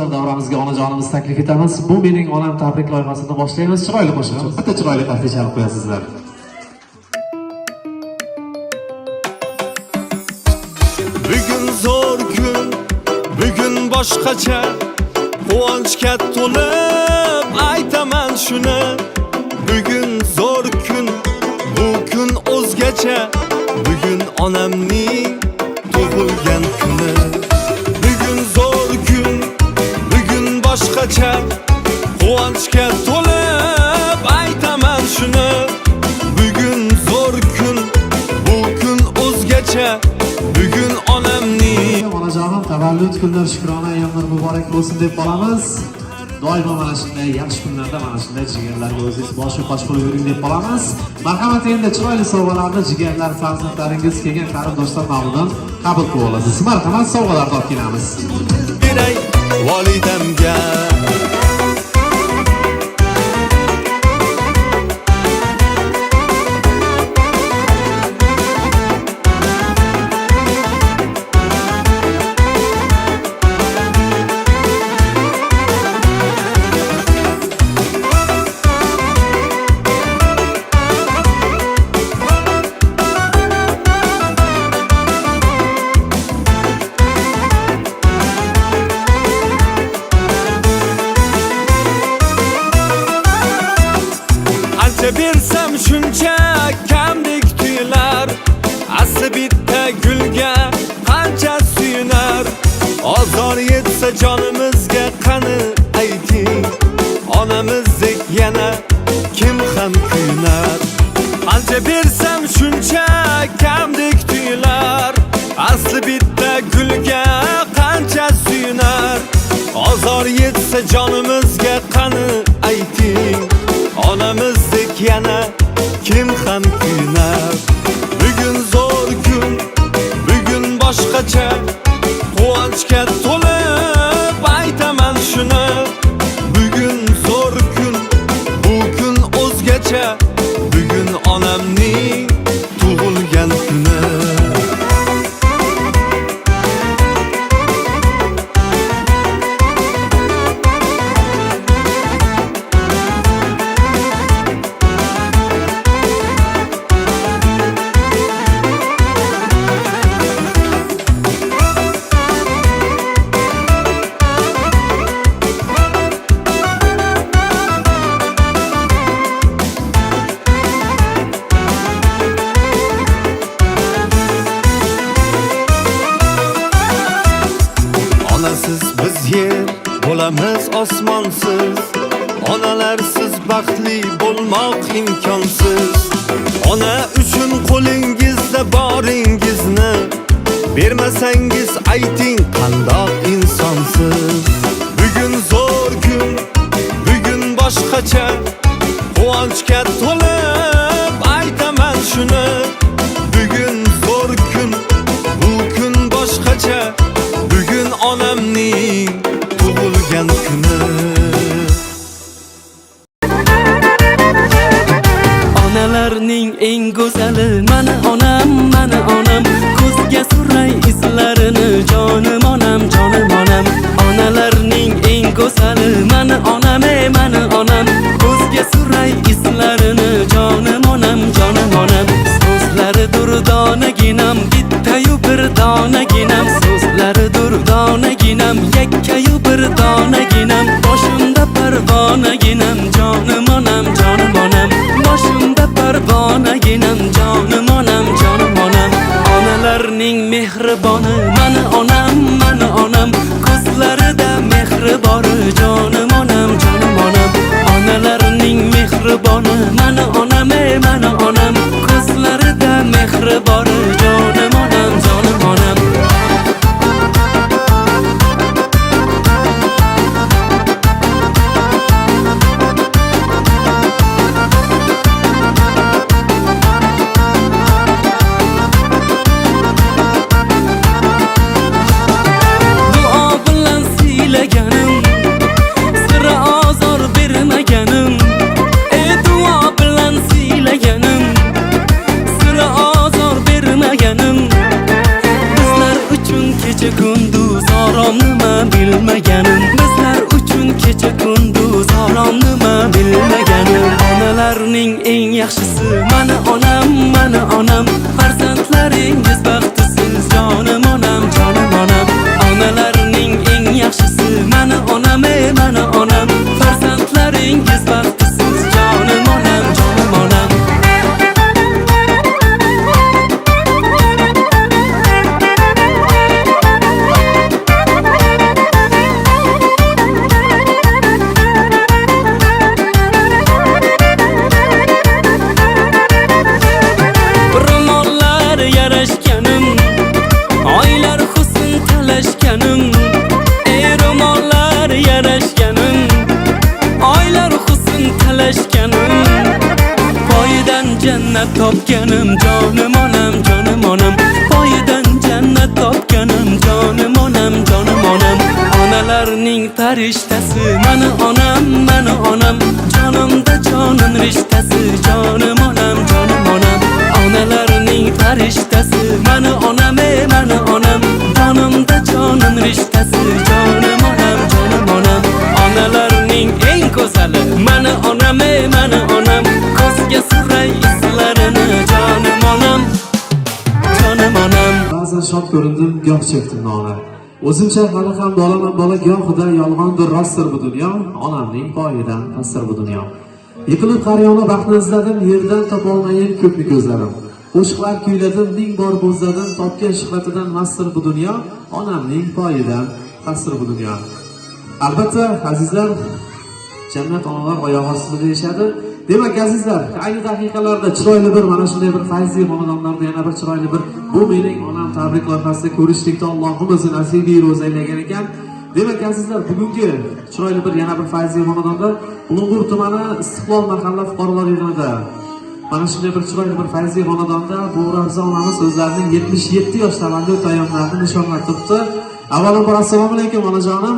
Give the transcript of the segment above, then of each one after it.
Yoshlar davramizga onajonimizni taklif etamiz. Bu mening onam tabrik loyihasini boshlaymiz. Chiroyli qo'shiq. Bitta chiroyli qarsak chalib qo'yasizlar. Bugun zo'r kun, bugun boshqacha, quvonchga to'lib aytaman shuni. Bugun zo'r kun, bu kun o'zgacha, bugun onamning tug'ilgan kuni. Bugun zo'r kun, bugun boshqacha, quvonchga to'lib aytaman shuni. Bugun zo'r kun, bu kun o'zgacha, bugun onamning Onajonim, tavallud kunlar, shukrona ayyomlar muborak bo'lsin deb qolamiz. Doimo mana shunday yaxshi kunlarda mana shunday jigarlarga o'zingiz bosh qosh bo'lib yuring deb qolamiz. Marhamat, endi chiroyli sovg'alarni jigarlar, farzandlaringiz, kelgan qarindoshlar nomidan qabul qilib olasiz. Marhamat, sovg'alarni olib kelamiz. Beray volidamga. Qancha bersam shuncha kamdek tuyular, asli bitta gulga qancha suyunar. Ozor yetsa jonimizga qani ayting, onamizdek yana kim ham kuyunar. Qancha bersam shuncha kamdek tuyular, asli bitta gulga qancha suyunar. Ozor yetsa jonimizga qani ayting, onamizdek yana kim ham kuyunar. Bugun zo'r kun, bugun boshqacha, quvonchga to'lib aytaman shuni. Bugun zo'r kun, bu kun o'zgacha, bugun onamning tug'ilgan kuni. Onasiz biz yer bo'lamiz osmonsiz, onalarsiz baxtli bo'lmoq imkonsiz. Ona uchun qo'lingizda boringizni bermasangiz ayting qandoq insonsiz. Bugun zo'r kun, bugun boshqacha, quvonchga to'lib aytaman shuni. Bugun zo'r kun, bu kun boshqacha, bugun onamning tug'ilgan kuni. Onalarning eng go'zali mana onam, mana onam. Ko'zga suray izlarini jonim onam, jonim onam. Onalarning eng go'zali mana onam, ey mana onam. Ko'zga suray izlarini jonim onam, jonim onam. So'zlari durdonaginam, bittayu bir donaginam. So'zlari durdonaginam, yakkayu bir donaginam. Boshimda parvonaginam, jonim onam, jonim onam. Boshimda parvonaginam, jonim onam, jonim onam. Onalarning mehriboni mana onam, mana onam. Ko'zlarida mehri bori jonim onam, jonim onam. Onalarning mehriboni mana onam, ey mana onam. Ko'zlarida mehri bori jonim onam, jonim onam. yaxshisi mana onam, mana onam. Farzandlaringiz baxtisiz, jonim onam, jonim onam. Onalarning eng yaxshisi mana onam, ey mana onam. Farzandlaringiz baxtisiz, jonim onam, jonim onam. Ro'mollar yarashganim, oylar husn talashganim. Ey ro'mollar yarashganim, oylar husn talashganim. Poyidan jannat topganim, jonim onam, jonim onam. Poyidan jannat topganim, jonim onam, jonim onam. Onalarning farishtasi mana onam, mana onam. Jonimda jonim rishtasi, jonim onam, jonim onam. Onalarning farishtasi mana onam, ey mana onam. Jonimda jonim rishtasi, jonim onam, jonim onam. Onalarning eng go'zali mana onam, ey mana onam. Ko'zga suray izlarini, jonim onam, jonim onam. Ba'zan shod ko'rindim, goh chekdim nola. O'zimcha hali ham bolaman bola, gohida yolg'ondir, rostdir bu dunyo, onamning poyidan pastdir bu dunyo. Yiqilib har yona baxtni izladim, yerdan topolmayin ko'pni ko'zladim. Qo'shiqlar kuyladim, ming bor bo'zladim, topgan shuhratidan mastdir bu dunyo, onamning poyidan pastdir bu dunyo. Albatta, azizlar, jannat onalar oyog'i ostida deyishadi. Demak, azizlar, ayni daqiqalarda chiroyli bir mana shunday bir fayzli xonadonlarda yana bir chiroyli bir bu mening onam tabrik loyihasida ko'rishlikda Allohim o'zi nasibiy ro'za aylagan ekan. Demak, azizlar, bugungi chiroyli bir yana bir fayzli xonadonda Bulung'ur tumani Istiqlol mahalla fuqarolar yig'inida mana shunday bir chiroyli bir fayzli xonadonda bu Rafza onamiz o'zlarining 77 yosh tavallud ayyomlarini nishonlab turibdi. Avvalambor assalomu alaykum onajonim.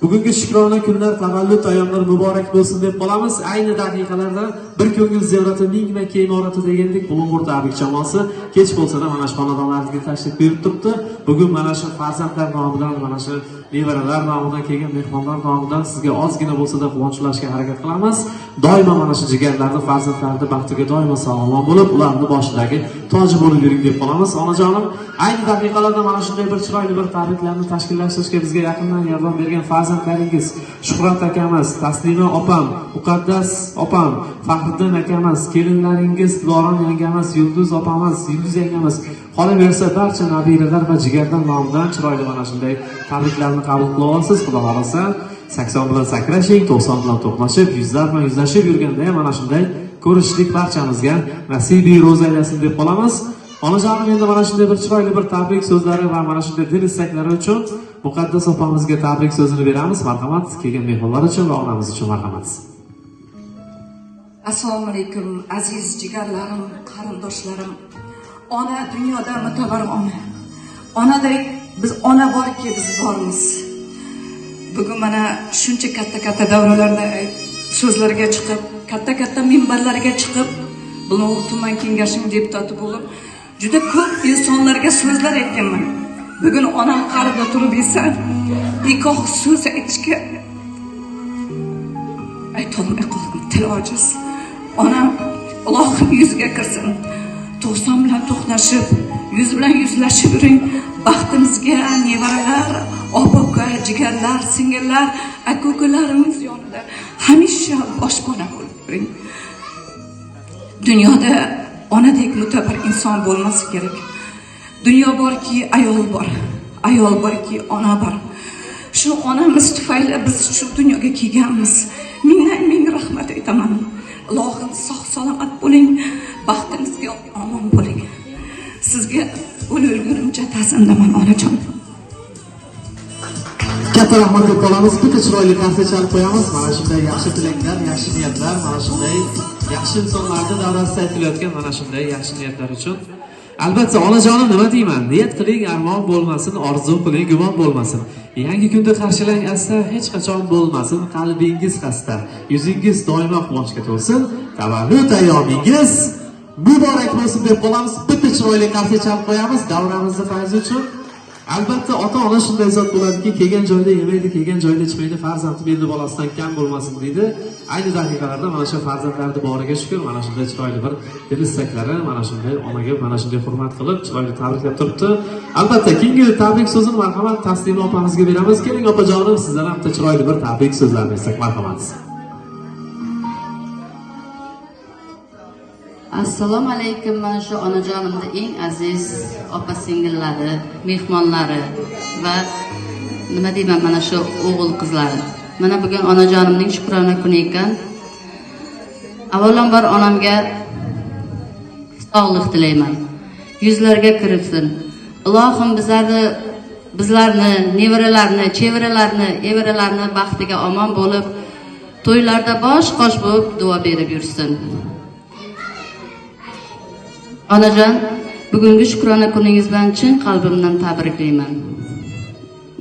Bugungi shukrona kunlar, tavallud ayyomlari muborak bo'lsin deb qolamiz. Ayni daqiqalarda bir ko'ngil ziyorati ming Makka imorati degandek Bulung'ur tabrik jamoasi kech bo'lsa-da mana shu xonadonlarga tashrif buyurib turibdi. Bugun mana shu farzandlar nomidan, mana shu nevaralar nomidan kelgan mehmonlar nomidan sizga ozgina bo'lsa-da quvonch ulashga harakat qilamiz. Doimo mana shu jigarlarni, farzandlarni baxtiga doimo sog'lom bo'lib, ularni boshidagi toji bo'lib yuring deb qolamiz. Onajonim, ayni daqiqalarda mana shunday bir chiroyli bir tabriklarni tashkillashtirishga bizga yaqindan yordam bergan farzandlaringiz Shuhrat akamiz, Taslima opam, Muqaddas opam, Faxriddin akamiz, kelinlaringiz Dilorom yangamiz, Yulduz opamiz, Yulduz yangamiz, qolaversa barcha nabiralar va jigarlar nomidan chiroyli mana shunday tabriklarni qabul qila olasiz. Xudo xohlasa 80 bilan sakrashing, 90 bilan to'qnashib, yuzlar bilan yuzlashib yurganda ham mana shunday ko'rishlik barchamizga nasibiy ro'za aylasin deb qolamiz. Onajonim, endi mana shunday bir chiroyli bir tabrik so'zlari va mana shunday dil istaklari uchun Muqaddas opamizga tabrik so'zini beramiz. Marhamat, kelgan mehmonlar uchun va onamiz uchun marhamat. Assalomu alaykum aziz jigarlarim, qarindoshlarim. Ona dunyoda mutabar ona. Onadek biz ona borki biz bormiz. Bugun mana shuncha katta-katta davralarda so'zlarga chiqib, katta-katta minbarlarga chiqib, Bulung'ur tuman kengashining deputati bo'lib, juda ko'p insonlarga so'zlar aytganman. Bugun onam qarida turib esa, nikoh so'z aytishga aytolmay qoldim, til ojiz. Onam ilohim yuziga kirsin. 90 bilan to'qnashib, yuz bilan yuzlashib yuring. Baxtimizga nevaralar, opa-uka, jigarlar, singillar, aka-ukalarimiz yonida hamisha boshpana bo'lib yuring. Dunyoda onadek mutabar inson bo'lmasa kerak. Dunyo borki ayol bor, ayol borki ona bor. Shu onamiz tufayli biz shu dunyoga kelganmiz. Mingdan ming rahmat aytaman. Ilohim sog' salomat bo'ling, baxtimizga omon bo'ling. Sizga o'lgunimcha ta'zimdaman onajon. Katta rahmat deb qolamiz. Bitta chiroyli qarsak chalib qo'yamiz. Mana shunday yaxshi tilaklar, yaxshi niyatlar, mana shunday yaxshi insonlarni davrasida aytilayotgan mana shunday yaxshi niyatlar uchun. Albatta, onajonim, nima deyman? Niyat qiling, armon bo'lmasin, orzu qiling, gumon bo'lmasin. Yangi kunda qarshilang asta, hech qachon bo'lmasin qalbingiz xasta. Yuzingiz doimo quvonchga to'lsin. Tavallud ayyomingiz muborak bo'lsin deb qolamiz. Bitta chiroyli qarsak chalib qo'yamiz davramizni fayzi uchun. Albatta, ota ona shunday zot bo'ladiki, kelgan joyda yemaydi, kelgan joyda ichmaydi, farzandi belli bolasidan kam bo'lmasin deydi. Ayni daqiqalarda mana shu farzandlarni boriga shukur, mana shunday chiroyli bir dil istaklari, mana shunday onaga mana shunday hurmat qilib, chiroyli tabriklab turibdi. Albatta, keyingi tabrik so'zini, marhamat, Taslima opamizga beramiz. Keling, opajonim, sizdan ham bitta chiroyli bir tabrik so'zlarini eshitsak, marhamat. Assalomu alaykum, mana shu onajonimni eng aziz opa singillari, mehmonlari va nima deyman, mana shu o'g'il qizlari. Mana bugun onajonimning shukrona kuni ekan. Avvalambor onamga sog'liq tilayman. Yuzlarga kiribsin. Ilohim bizlarni, nevaralarni, chevaralarni, evaralarni baxtiga omon bo'lib, to'ylarda bosh qosh bo'lib duo berib yursin. Onajon, bugungi shukrona kuningiz bilan chin qalbimdan tabriklayman.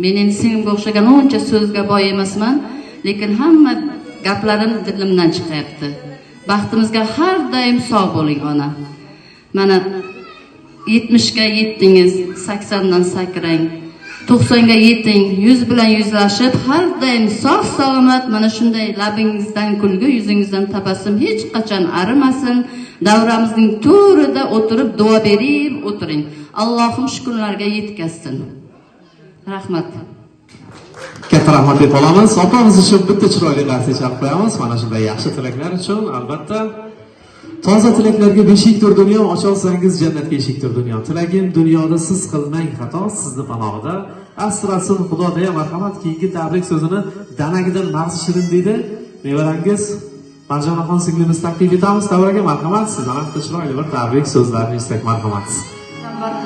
Men endi singlimga o'xshagan uncha so'zga boy emasman, lekin hamma gaplarim dilimdan chiqyapti. Baxtimizga har doim sog' bo'ling, ona. Mana 70 ga yetdingiz, 80 dan sakrang. 90 ga yeting, yuz bilan yuzlashib, har doim sog' salomat, mana shunday labingizdan kulgi, yuzingizdan tabassum hech qachon arimasin. Davramizning to'rida o'tirib duo berib o'tiring. Allohim shu kunlarga yetkazsin. Rahmat. Katta rahmat deb olamiz. Opamiz uchun bitta chiroyli qarsak chalib qo'yamiz. Mana shunday yaxshi tilaklar uchun albatta. Toza tilaklarga beshikdir dunyo, ocholsangiz jannatga eshikdir dunyo. Tilagim dunyoda siz qilmang xato, sizni panohida asrasin Xudo deya, marhamat, keyingi tabrik so'zini danagidan mag'zi shirin deydi. Nevarangiz Marjonaxon singlimiz taklif etamiz davraga, marhamat, sizdan ham bitta chiroyli bir tabrik so'zlarini eshitsak, marhamat.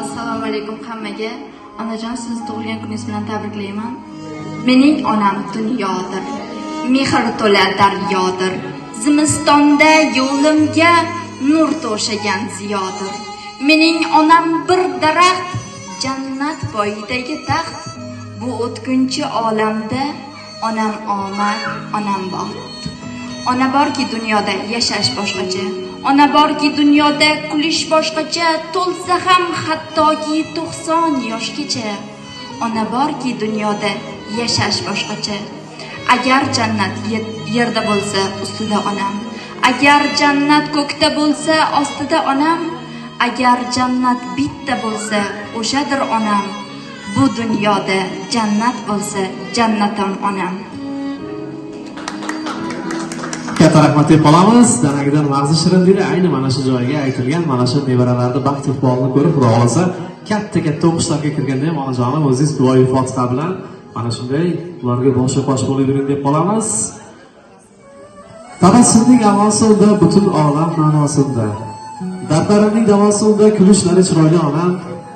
Assalomu alaykum hammaga. Onajon, sizni tug'ilgan kuningiz bilan tabriklayman. Mening onam dunyodir, mehr to'la daryodir. Zimistonda yo'limga nur to'shagan ziyodir. Mening onam bir daraxt, jannat poyidagi taxt. Bu o'tkinchi olamda onam omad, onam baxt. Ona borki dunyoda yashash boshqacha. Ona borki dunyoda kulish boshqacha, to'lsa ham hattoki 90 yoshgacha. Ona borki dunyoda yashash boshqacha. Agar jannat yerda bo'lsa, ustida onam. Agar jannat ko'kda bo'lsa, ostida onam. Agar jannat bitta bo'lsa, o'shadir onam. Bu dunyoda jannat bo'lsa, jannatim onam. Katta rahmat deb qolamiz. Danagidan mag'zi shirin deydi. Ayni mana shu joyga aytilgan mana shu nevaralarni baxt iqbolini ko'rib, Xudo xohlasa katta katta o'qishlarga kirganda ham onajonim o'zingiz duoyi fotiha bilan mana shunday ularga boshi qosh bo'lib yuring deb qolamiz. Tabassumning a'losi unda, butun olam ma'nosida. Dardlarimning davosi unda, kulishlari chiroyli onam.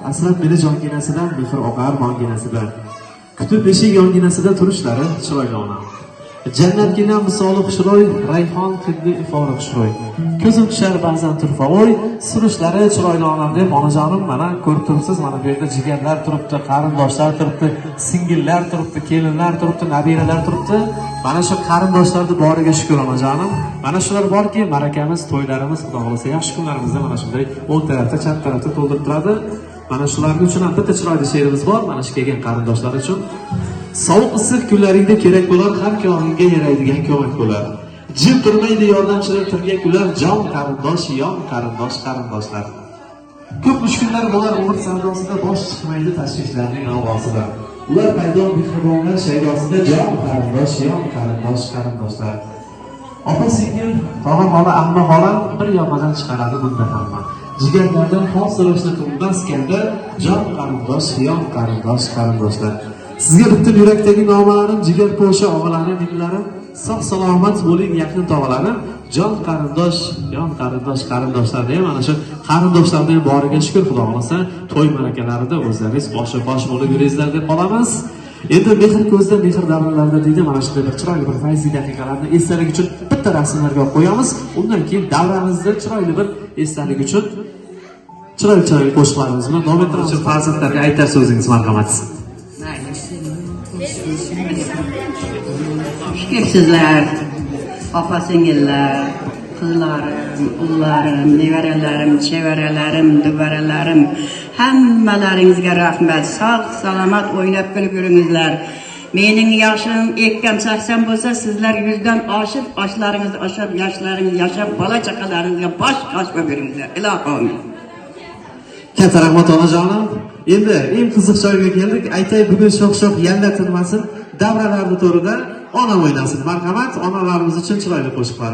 Asrab meni jonginasidan, mehr oqar monginasidan. Kutib beshik yonginasida turishlari chiroyli onam. Jannatgina misoli xushro'y, rayhon hidli ifori xushro'y. Ko'zim tushar ba'zan turfa-o'y, surishlari chiroyli onam deb onajonim, mana ko'rib turibsiz, mana bu yerda jigarlar turibdi, qarindoshlar turibdi, singillar turibdi, kelinlar turibdi, nabiralar turibdi. Mana shu qarindoshlarni boriga shukur onajonim. Mana shular borki, ma'rakamiz, to'ylarimiz, Xudo xohlasa yaxshi kunlarimizda mana shunday o'ng tarafda, chap tarafda to'ldirib turadi. Mana shularning uchun ham bitta chiroyli she'rimiz bor, mana shu kelgan qarindoshlar uchun. Sovuq issiq kunlaringda kerak bo'lar, har koringga yaraydigan ko'mak bo'lar. Jim turmaydi yordamchilar tirgak ular, jon qarindosh, yon qarindosh qarindoshlar. Ko'p mushkullar bo'lar umr savdosida, bosh chiqmaydi tashvishlarning g'avg'osida. Ular paydo mehribonlar shaydosida, jon qarindosh, yon qarindosh qarindoshlar. Opa singil, tog'a xola, amma xola bir yoqadan chiqaradi bunda hamma. Jigarlardan hol so'rashni tinmas kanda, jon qarindosh, yon qarindosh qarindoshlar. Sizga butun yurakdagi nomalarim, jigar po'sha og'alarim, inilarim, sog' salomat bo'ling yaqin tog'alarim, jon qarindosh, yon qarindosh qarindoshlar deya mana shu qarindoshlarni ham boriga shukur, Xudo xohlasa to'y ma'rakalarida o'zlaringiz boshi qosh bo'lib yuringizlar deb qolamiz. Endi mehr ko'zda, mehr davralarda deydi, mana shunday bir chiroyli bir fayzli daqiqalarni esdalik uchun bitta rasmlarga olib qo'yamiz. Undan keyin davramizda chiroyli bir esdalik uchun chiroyli chiroyli qo'shiqlarimiz bilan davom ettiramiz. Farzandlarga aytar so'zingiz, marhamat. Xush kelibsizlar, opa singillar, qizlarim, o'g'llarim, nevaralarim, chevaralarim, duvaralarim, Hammalaringizga rahmat. Sog' salomat o'ynab kulib yuringizlar. Mening yoshim ekkam 80 bo'lsa, sizlar 100 dan oshib, oshlaringiz oshib, yoshlaringiz yashab, bola chaqalaringizga bosh qosh bo'lib yuringizlar. Ilohi omin. Katta rahmat, onajonim. Endi eng qiziq joyga keldik. Aytay, bugun sho'x sho'x yalla tinmasin, davralarni to'rida onam o'ynasin. Marhamat, onalarimiz uchun chiroyli qo'shiqlar.